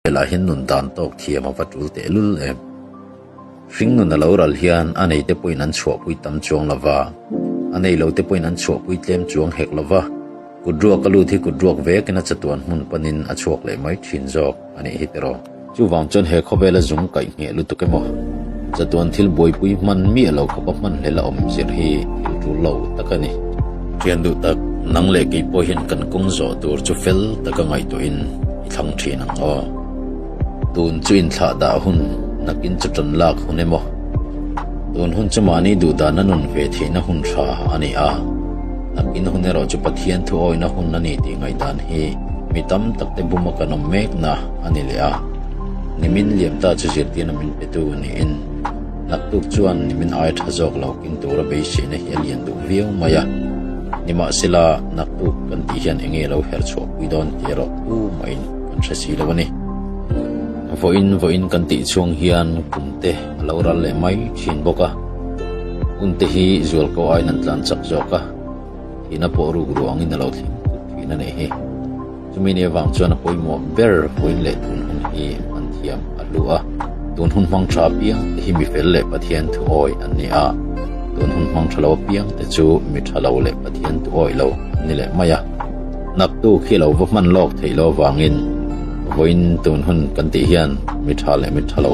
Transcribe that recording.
Khawvelah hian nun dan tawk thiam a va tul tehlul em. Hringnun a lo ral hian a neite pawhin an chhuahpui tam chuang lo va, a nei lote pawhin an chhuahpui tlem chuang hek lo va, kut ruak a lut hi kut ruak vekin a chatuan hmun panin a chhuak leh mai thin zawk a nih hi tiraw. Chuvang chuan he khawvela zung kaih ngheh lutuk emaw, chatuan thil buaipui hman miah lo khawpa hman hlel a awm zir hi thil tul lo tak a ni. Thian duh tak, nang leh kei pawh hian kan kawng zawh tur chu fel taka ngaihtuahin i thlang thin ang aw. Tun chu inthlah dah hun, nakin chu tan lak hun emaw? Tun hun chu mahni duhdahna nun ve theihna hun tha a ni a, nakin hun erawh chu Pathian thu awihna hun a ni tih ngaihdan hi mi tam takte buma kan awm mekna a ni leh a. Nimin liam ta chu zirtirna min petu niin naktuk chuan nimin ai tha zawk lo king tura beiseina hi a lian duh viau mai a. Nimahsela, naktuk kan tih hian enge lo her chhuahpui dawn tih erawh thu maiin kan hre si lo a ni. Vawiin vawiin kan tih chhung hian kum te a lo ral leh mai thin bawk a, hun te hi zual ko aiin an tlan chak zawk a, thihna pawh ruk ruangin a lo thleng tut thin a nih hi. Chumi ni avang chuan a pawimawh ber vawiin leh tun hun hi hman thiam a hlu a, tun hun hmang tha apiang te hi mi fel leh Pathian thu awi an ni a, tun hun hmang tha lo apiang te chu mi tha lo leh Pathian thu awi lo an ni leh mai a. Naktuk hi lo va hman lawk theih lo avangin vawiin tun hun kan tih hian mi tha leh mi tha lo.